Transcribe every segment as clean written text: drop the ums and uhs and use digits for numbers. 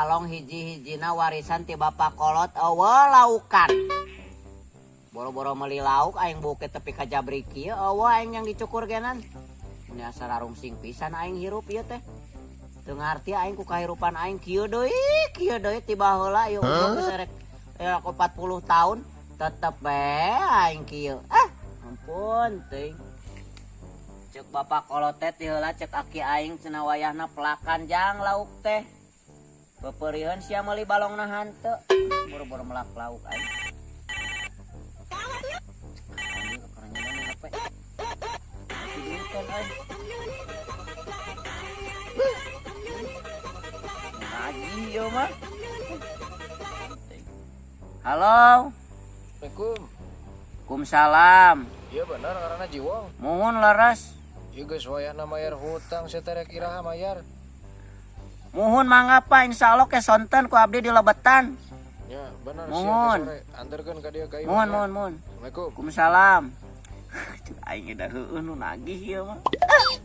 Balong hiji-hijina warisan ti bapak kolot eueuh laukan. Boro-boro meuli lauk aing buke tepi ka jabrik kieu eueuh aing yang dicukur genan. Mun asa rarungsing pisan aing hirup ieu teh. Teu ngarti aing ku kahirupan aing kieu deui ti baheula ieu umur geus erek 40 tahun tetep bae aing kieu. Ah, ampun teuing. Cek bapak kolot teh ti heula cek aki aing cenah wayahna pelakan jang lauk teh. Peperihan sia meuli balongna hanteu. Boro-boro melak lauk aing. Anjing kerennya HP. Tiduran aing. Ngaji ieu mah. Halo. Assalamualaikum. Waalaikumsalam. Iya benar karena jiwong. Muhun leres. Iya geus wayahna mayar hutang sia teh rek iraha mayar. Muhun mangga Pak, insyaallah ke sonten ku abdi di lebetan. Ya, benar muhun. Sia sore anterkeun ka dieu ka ieu. Muhun, muhun, muhun. Assalamualaikum. Waalaikumsalam. Cek aing da heueuh nu nagih ieu mah.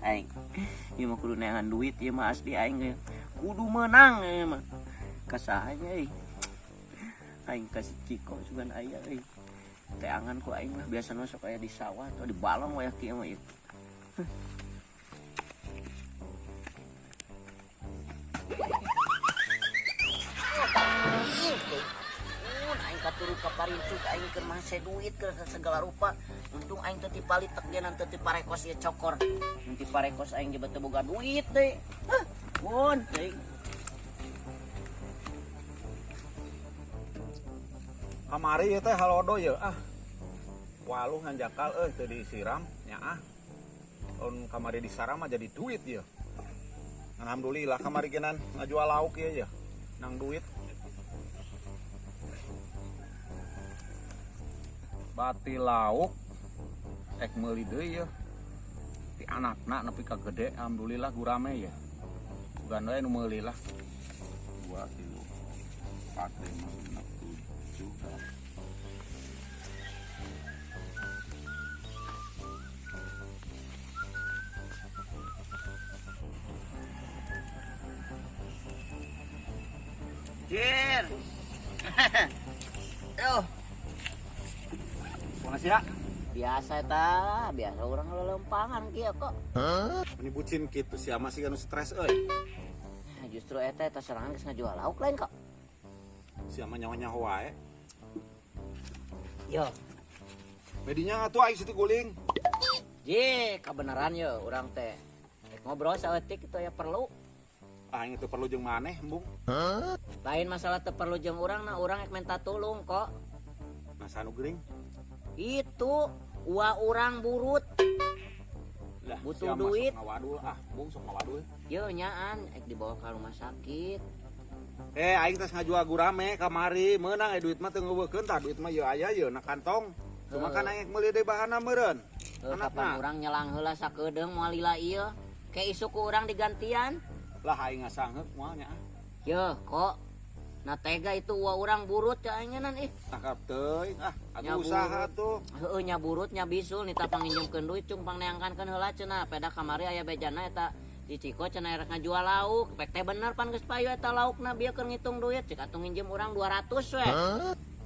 Aing. Ieu mah kudu neangan duit ieu mah asli aing ge. Kudu meunang ieu mah. Kasahanya euy. Aing kasih Ciko sugan aya euy. Teangan ku aing lah biasana sok aya di sawah atau di balong wayah kieu mah ieu. Aing katuru ka parincuk aing keur mase duit keur segala rupa. Untung aing teu tipali tek genan teu tiparekos ieu cokor. Mun tiparekos aing ge teu boga duit deui. Hah, mun teuing. Kamari ieu teh halodo ye ah. Waluh nganjakal euy teu disiram nya ah. Tahun kamari disaram mah jadi duit ye. Alhamdulillah kamari genan ngajual lauk ieu ye. Nang duit. Bati lauk ek meuli deui ye. Ti anakna nepi ka gede alhamdulillah gurame ye. Bukan we nu meuli lah. 2 3 4 5 6 7 8. Jir. Yo. Kumaha sia? Biasa eta, biasa urang lelempangan kieu kok. Meni bucin kitu sia masih anu stres euy. Nah, justru eta eta sorangan geus ngajual lauk lain kok. Sia mah nyaho-nyaho wae. Yo. Medinya atuh aing situ guling. Ji, kabeneran ye urang teh. Rek ngobrol saeutik kitu aya perlu. Aing teu perlu jeung maneh, embung. Lain masalah teu perlu jeung urang na urang rek minta tulung kok. Nah, sanu geuring? Itu ua urang burut. Lah, butuh sia mah duit. Sok ngawadul ah, embung sok ngawadul. Ye nyaan rek dibawa ke rumah sakit. Aing teh ngajual gurame kamari, meunang duit mah teu ngeuweukeun tah duit mah ye aya ye na kantong. Cuma kan aing meuli deui bahanna meureun. Heuh, kapan urang nyelang heula sakedeung moal lila ieu. Ke isuk ku urang digantian. Lah aing ngasangheuk moal nya ah. Yeuh, kok. Nah tega itu ua urang burut ya aing ngeun ih. Tangkap teuing ah, Nya atuh usaha burut. tuh. Heueuh nya burut nya bisul nita panginjemkeun duit cung pangneangkankeun heula cenah. Peda kamari aya bejana eta di Ciko cenah rek ngajual lauk. Pek teh bener pan geus payu eta laukna bieu keur ngitung duit cik atuh nginjem urang 200 we.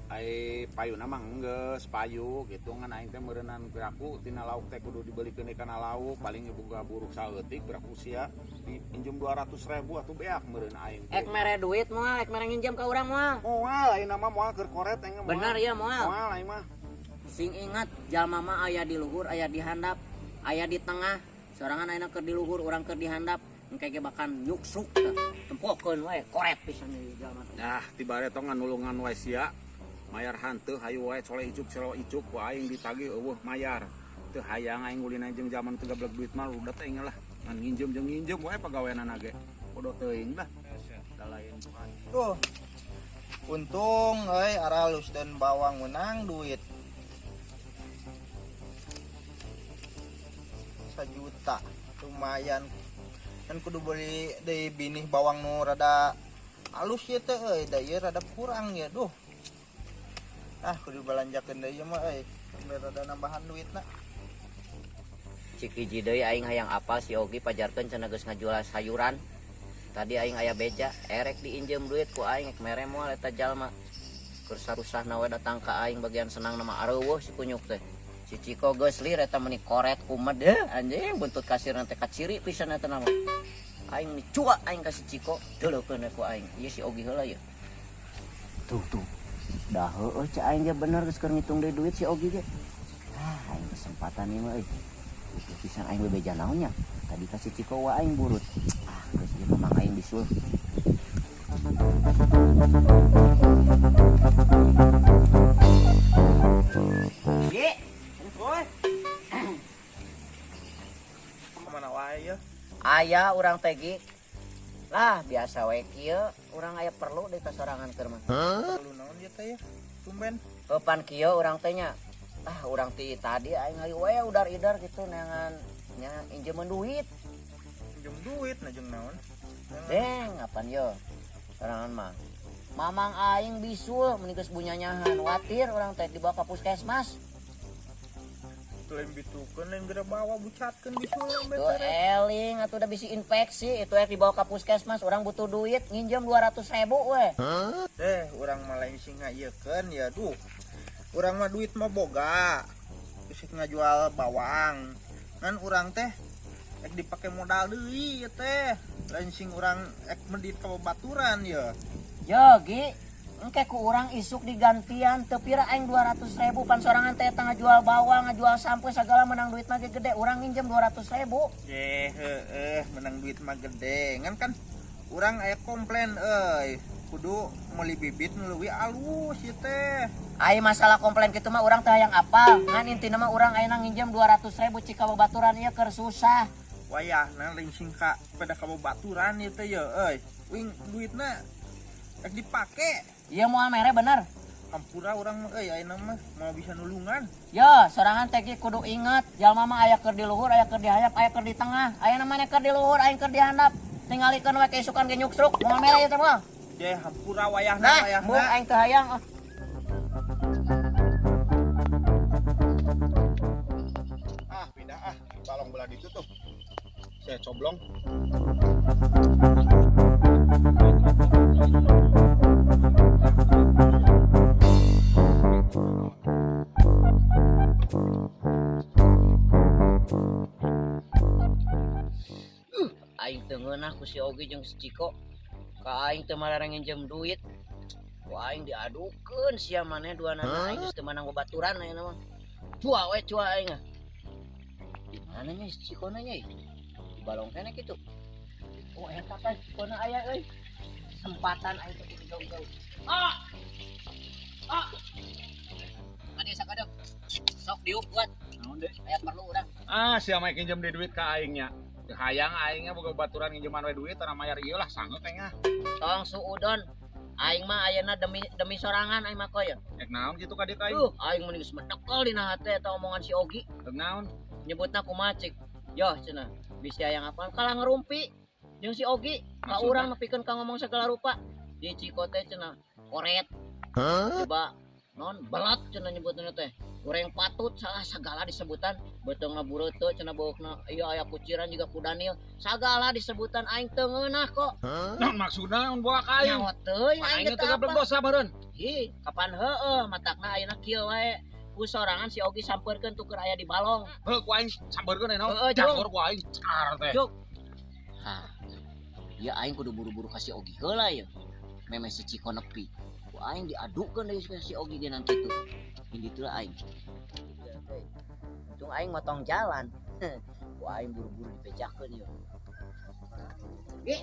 Ai payuna mah geus payu gitu ngan aing teh meureunan piraku tina lauk teh kudu dibelikeun kana lauk paling boga buruk saeutik piraku sia diinjem 200.000 atuh beak meureun aing teh. Ek mere duit moal, ek mere nginjem ka urang moal. Moal aing mah moal keur koret aing mah. Bener ya moal. Moal aing mah. Sing ingat jalma mah aya di luhur, aya di handap, aya di tengah. Sorangan ayeuna keur di luhur, urang keur di handap. Engke ge bahkan nyuksuk teh. Tempokeun wae koret pisan ieu jalma teh. Nah, tibare tong nganulungan wae sia. Mayar hanteu hayu wae soleh icuk selo icuk ku aing ditagih eueuh mayar. Teu hayang aing ngulina jeung zaman teu gablek duit mah rudet aing lah. Ngan nginjem jeung nginjem wae pagaweanana ge. Bodoh teuing lah. Da lain Tuhan. Tuh. Untung euy aralus dan bawang menang duit. 1 juta lumayan. Kan kudu beli deui binih bawang nu rada alus ieu teh euy, da ieu rada kurang ya duh. Ah, kudu belanjakeun deui mah euy, biar rada nambahan duitna. Cik hiji deui aing hayang apal si Ogi pajarkeun cenah geus ngajual sayuran. Tadi aing aya beja, erek diinjem duit ku aing ek mere moal eta jalma. Keur sarusahna we datang ka aing bagian senang nama areuweuh si kunyuk teh. Si Ciko geus lir eta meuni koret kumed anjing buntut kasirna teh kaciri pisan eta nama. Aing ni cua aing ka si Ciko, deuleukeun ku aing. Ieu si Ogi heula ieu. Tuh tuh. Dah heueuh cek aing ge bener geus keur ngitung deui duit si Ogi ge. Ah, aing kesempatan ieu mah euy. Butuh pisan aing bebeja naon nya. Tadi ka si Ciko wa aing burut. Ah, geus ieu mamang aing bisul. Gi. Woi. Kemana wae ya? Aya urang teh Gi. Lah, biasa we kieu, urang aya perlu deui ka sorangan keur mah. Perlu naon ieu teh ya? Tumben. Kapan kieu urang teh nya? Ah, urang ti tadi aing hayu we udar-idar gitu neangan nya injemeun duit. Injem duit na jeung naon? Deng, apan yo? Sorangan mah. Mamang aing bisul meni geus bunyanyahan, watir urang teh dibawa ka puskesmas. Lain bitukeun lain geura bawa bucatkeun bisul tuh eling atuh udah bisi infeksi itu ek dibawa ka puskesmas urang butuh duit nginjem 200.000 we. Deh urang mah lain sing ngaieukeun ya duh. Urang mah duit mah boga. Geus ngajual bawang. Ngan urang teh ek dipake modal deui ieu teh. Lain sing urang ek medit ka babaturan ya. Yo Gi, engke ku urang isuk digantian teu pira aing 200.000 pan sorangan teh eta ngajual bawang, ngajual sampo segala menang duit mah gede, urang nginjem 200.000. Ye heueuh menang duit mah gede. Ngan kan urang aya komplain euy, kudu meuli bibit nu leuwih alus ieu teh. Ai masalah komplain kitu mah urang teh hayang apal. Ngan intina mah urang ayeuna nginjem 200.000 cik ka babaturan ieu keur susah. Wayahna lain sing ka pada ka babaturan ieu teh ye euy. Wing duitna ek dipake. Iya moal mere bener. Hampura urang mah euy ayeuna mah moal bisa nulungan. Yo, sorangan teh kudu inget, jalma mah aya keur di luhur, aya keur di hayap, aya keur di tengah. Ayeuna maneh keur di luhur, aing keur di handap. Tingalikeun we keisukan ge nyuksruk, moal mere ieu teh moal. Ye, hampura wayahna nah, wayahna. Mung aing teu hayang. Ah, pindah ah, balong belah ditu tuh. Saya coblong. Aing teu ngeunah ku si Ogi jeung si Ciko. Ka aing teu malarang nginjem duit. Ku aing diadukeun sia maneh duanana aing geus teu manang babaturan ayeuna mah. Cua we cua aing. Di mana nya si Ciko na nya? Di balong keneh kitu. Oh eta teh Ciko na aya euy. Kesempatan aing teh kudu jauh-jauh. Ah. Ah. Ade sakadeuh. Sok diuk buat. Naon deui? Aya perlu urang. Ah, sia mah nginjem deui duit ka aing nya. Hayang aingnya boga baturan nginjeman we duit tanah mayar ieu lah sanggup aing ah. Tong suudon. Aing mah ayeuna demi sorangan aing mah koyo. Ek naon kitu ka dieu ka aing? Aing mending geus medekel dina hate eta omongan si Ogi. Ek naon? Nyebutna kumaha cik? Yoh cenah. Bisi hayang apaan kalah ngerumpi jeung si Ogi. Ka urang nepikeun ka ngomong segala rupa. Di Ciko teh cenah koret. Coba non belat cenah nyebutna teh. Goreng patut salah segala disebutan beutongna bureuteu cenah baukna ieu aya kuciran juga ku Daniel segala disebutan aing teu ngeunah kok. Naon maksudna naon bawa ka aing? Nyaho teuing aing teu gablek dosa meureun. Hi, kapan heueuh matakna ayeuna kieu wae. Ku sorangan si Ogi sampeurkeun tuker aya di balong. Heuh ku aing sampeurkeun ayeuna. Heueuh jangor ku aing car teh. Juk. Hah. Ya aing kudu buru-buru ka si Ogi heula ye. Memeh si Ciko nepi. Ku aing diadukeun deui si Ogi ge nanti tuh. Ini tuh aing. Untung aing motong jalan. Ku aing buru-buru dipejakeun ieu. Gi.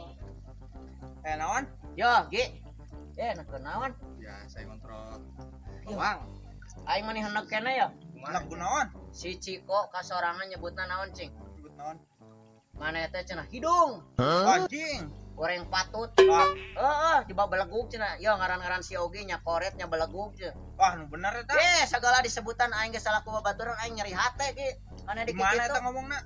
Naon? Yo, Gi. Nah naon? Ya, saya ngontrol bawang. Aing mah hendak keneh ya. Kumaha kunaon? Si Ciko kasorangan nyebutna naon, cing? Nyebut naon? Mana teh cenah hidung. Anjing. Goreng patut. Wah. Heeh, coba belegug cenah. Yo ngaran-ngaran si Ogi nya koret nya belegug cenah. Wah, nu bener eta. Segala disebutan aing geus salaku babaturan aing nyeri hate ge. Mana di Mana kitu eta ngomongna?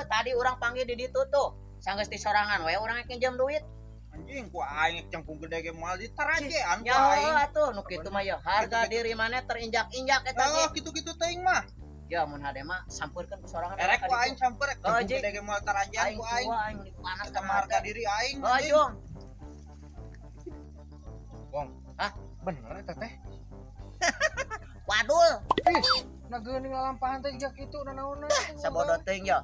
Tadi urang panggil di ditu tuh. Sanggeus di sorangan we urang nginjem duit. Anjing ku aing cangkung gede ge moal ditarajean ku aing. Nyaho atuh nu kitu mah ya harga diri maneh terinjak-injak eta ge. Oh, kitu-kitu teuing mah. Ya mun hade mah sampeurkeun ku sorangan. Erek ku aing samper rek. Gede ge moal tarajan ku aing. Aing panas sama harga diri aing. Oh, jong. Wong. Hah? Bener eta teh. Wadul. Ih, nah geuning lalampahan teh jiga kitu nanaonna. Sabodo teuing yo.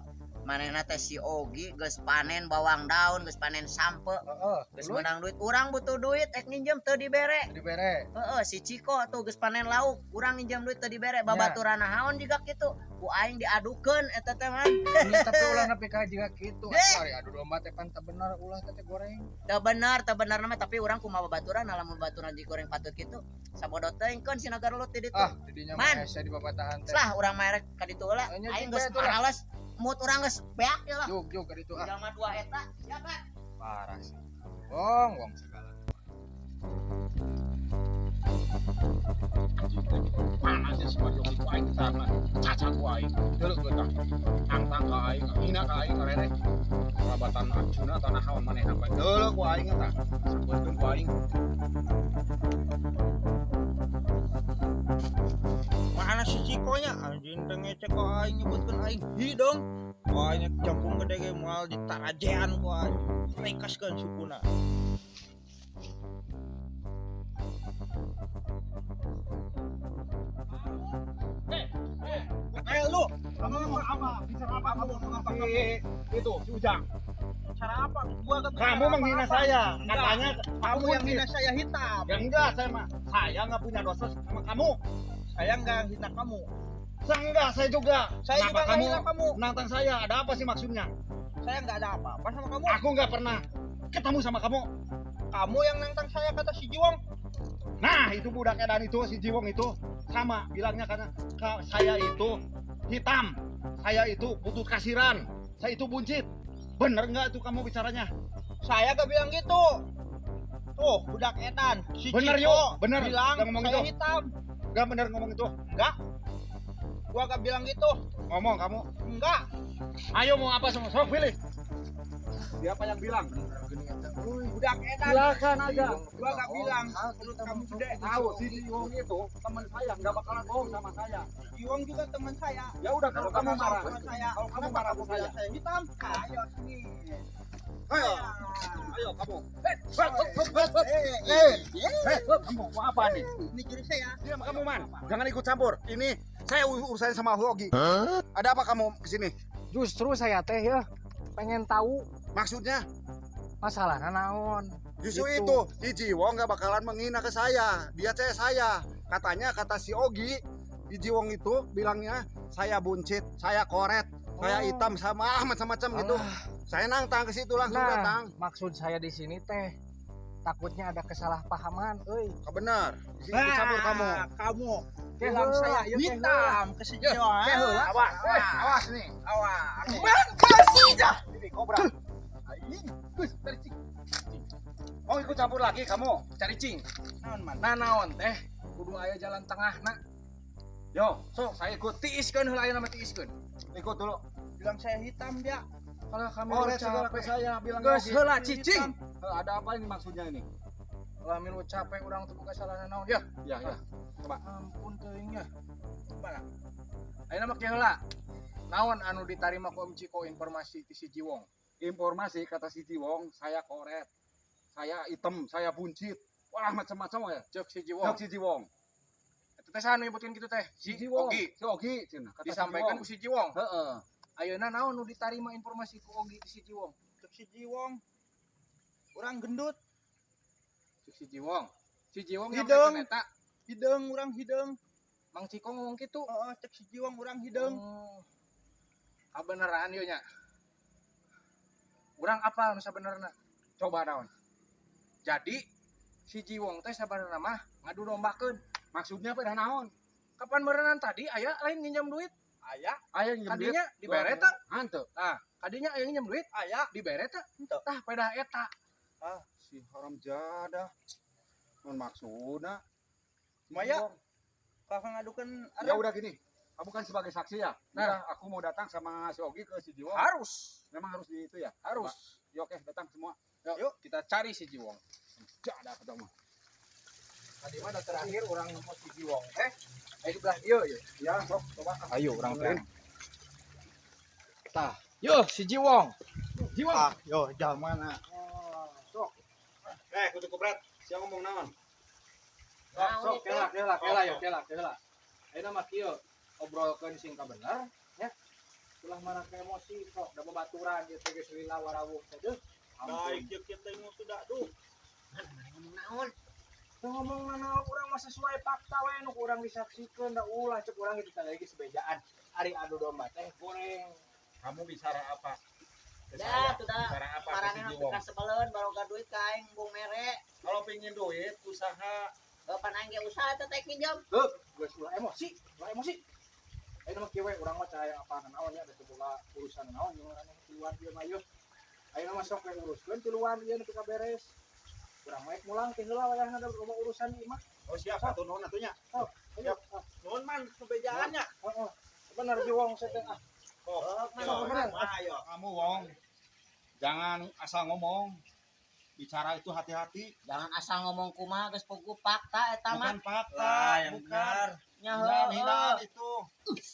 Manehna teh si Ogi geus panen bawang daun, geus panen sampe. Heeh, geus meunang duit. Urang butuh duit ek nginjem teu dibere. Dibere. Heeh, si Ciko tuh geus panen lauk, urang nginjem duit teu dibere. Babaturan naon jiga kitu. Ku aing diadukeun eta teh man. Nya tapi ulah nepi ka jiga kitu. Ari adu domba teh pan teu bener ulah teh goreng. Teu bener mah tapi urang kumaha babaturan lamun babaturan ji goreng patut kitu. Sabodo teuing keun si nagar lu ti ditu. Ah, didinya mah hese di babatahan teh. Lah urang mah rek ka ditu heula. Aing geus males. Mood urang geus beak ya lah. Juk ka ditu ah. Jalma dua eta, siapa? Parah sih. Wong, wong segala. Panas ya semua joki ku aing sana. Cacat ku aing. Deuleu geutang. Tangtang ka aing, hina ka aing karerek. Rabatan Arjuna tanah hawan manehna bae. Deuleu ku aing eta. Sampeurkeun ku aing. Mana si Cikonya anjing teh ngecek ku aing nyebutkeun aing hidung. Ku aing jangkung gede ge moal ditarajean ku aing. Rekaskeun sukuna. Lu, kamu apa? Bicara apa? Kamu ngomong apa? Itu si Ujang. Cara apa? Gua kamu menghina saya. Katanya kamu yang hina saya hitam. Ya enggak, saya mah. Saya enggak punya dosa sama kamu. Saya enggak hina kamu. Enggak, saya juga. Saya kenapa juga enggak hina kamu. Nantang saya, ada apa sih maksudnya? Saya enggak ada apa-apa sama kamu. Aku enggak pernah ketemu sama kamu. Kamu yang nantang saya kata si Jiwong. Nah, itu budak edan itu si Jiwong itu sama bilangnya karena saya itu hitam, saya itu butuh kasiran, saya itu buncit. Bener nggak itu kamu bicaranya? Saya gak bilang gitu. Tuh, budak edan. Si bener Ciko yuk, bener bilang ngomong saya itu. Hitam. Gak bener ngomong itu? Enggak. Gua gak bilang gitu. Ngomong kamu? Enggak. Ayo mau apa semua? Sok pilih. Siapa yang bilang? Budak edan. Silakan aja. Gua gak bilang. Perut kamu gede. Tahu si Jiwong itu teman saya, nggak bakalan bohong sama saya. Jiwong juga teman saya. Ya udah kalau kamu marah, kalau kamu marah sama saya, saya hitam. Ayo sini. Ayo. Ayo kamu. Kamu mau apa nih? Ini ciri saya. Diam kamu man. Jangan ikut campur. Ini saya urusan sama Ogi. Ada apa kamu kesini? Justru saya teh ya pengen tahu maksudnya. Masalahnya naon? Justru itu, si Jiwong nggak bakalan menghina ke saya. Dia cewek saya. Katanya kata si Ogi, si Jiwong itu bilangnya saya buncit, saya koret, saya hitam sama macam-macam gitu. Saya nantang ke situ langsung datang. Maksud saya di sini teh takutnya ada kesalahpahaman, euy. Benar. Di sini campur kamu. Kamu bilang saya hitam ke si Jiwong. Awas, awas nih. Awas. Ini kobra. Gus, cari cing. Mau ikut campur lagi kamu? Cari cing. Naon man? Nah, naon teh? Kudu aya jalan tengah nak. Yo, sok saya ikut. Tiiskeun heula ayeuna mah tiiskeun. Ikut dulu. Bilang saya hitam dia. Kalau kami segala ke saya bilang geus heula cicing. Ada apa ini maksudnya ini? Lah milu capek urang teu boga salahna naon ya. Ya, ya. Coba. Ampun teuing nya. Coba. Ayeuna mah kieu heula. Naon anu ditarima ku Om Ciko informasi ti si Jiwong? Informasi kata si Jiwong, saya koret, saya hitam, saya buncit, wah macam-macam ya. Cek si Jiwong. Cek si Jiwong. Itu teh saha nu nyebutin kitu teh? Si Jiwong. Ogi. Si Ogi cenah. Kata disampaikan ku si Jiwong. Heeh. Ayeuna naon nu ditarima informasi ku Ogi ti si Jiwong? Cek si Jiwong. Urang gendut. Cek si Jiwong. Si Jiwong hideung eta. Hideung urang hideung. Mang Ciko ngomong kitu. Heeh, cek si Jiwong urang hideung. Kabeneran ieu nya. Urang apal nu sabenerna? Coba naon. Jadi si Jiwong teh sabenerna mah ngadu dombakeun. Maksudnya pada naon? Kapan meureunan tadi aya lain nginjem duit? Aya, aya nginjem duit. Kadinya dibere teh? Hanteu. Tah, kadinya aya nginjem duit? Aya, dibere teh? Henteu. Tah pedah eta. Ah, si haram jadah. Mun maksudna? Maya. Kakak ngadukeun. Ya udah gini. Kamu kan sebagai saksi ya. Nah, aku mau datang sama si Ogi ke si Jiwong. Harus. Memang harus di itu ya? Harus. Coba. Yuk, oke, datang semua. Yuk, kita cari si Jiwong. Jadah ketemu. Tadi mah terakhir orang nemu si Jiwong teh Ayo sebelah ieu ye. Ya, sok coba. Ayo urang teh. Tah, yo si Jiwong. Jiwong. Ah, yo jalmana. Oh, sok. Eh, kudu kupret. Sia ngomong naon? Sok, sok, kela, kela, kela, yo, kela, kela. Ayeuna mah kieu, obrolkeun sing kabener, nya. Ulah marake emosi, sok da babaturan ieu teh geus lila warawuh teh deuh. Baik, kieu kieu teh ngomong sudah duh. Ngomong naon? Teu ngomong naon, urang mah sesuai fakta we nu ku urang disaksikeun, da ulah cek urang kitu teh lagi sebejaan. Ari adu domba teh goreng. Kamu bicara apa? Ke Dah, saya. tuh dah. Bicara apa ke si Marane Jiwong? teu kasebeleun baroga duit ka aing bung mere. Kalau pingin duit, usaha. Bapak aing ge usaha teh teh pinjam. Heuh, geus ulah emosi, ulah emosi. Ayeuna mah kieu we urang mah cahaya apa naon nya, da teu boga urusan naon jeung urang tiluan ieu mah yeuh. Ayeuna mah sok we uruskeun tiluan ieu nepi ka beres. Urang mah mulang teh heula wayahna da loba urusan di imah. Oh, siap atuh nuhun atuh nya. Ayo, ah, Nuhun man kebejaannya. heeh. Bener Jiwong saya teh ah. Oh, Sok bener. ayo. Kamu Wong. Jangan asal ngomong. Bicara itu hati-hati. Jangan asal ngomong kumaha, geus pugu fakta eta mah. Bukan fakta, Lah, yang bukan. benar. Nya Hinaan, heueuh. hinaan itu.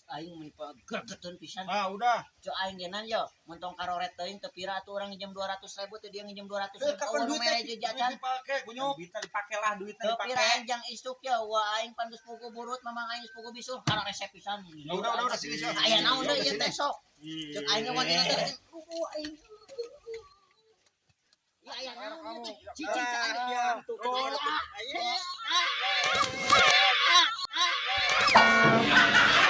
Aing mun gregeteun pisan. Ah, udah. Cek aing genan yo, mun tong karoret teuing teu pira atuh urang nginjem 200.000 teh dia nginjem 200.000. Eh, kapan Eueuh nu duitnya mere jajan. Duit dipake, kunyuk. Duitnya dipake lah, duitnya Teu pira dipake. aing jang isuk ya, wah aing pan geus pugu burut, mamang aing geus pugu bisul, karesep pisan. Ya udah, sini, sini. Aya naon deui ieu Sini. teh sok. Cek aing ge wanina teh aing. Ya aya naon ieu teh? Cicing cek aing. Ah, tuh. Cek aing ah. Ayo. Ah. Ah.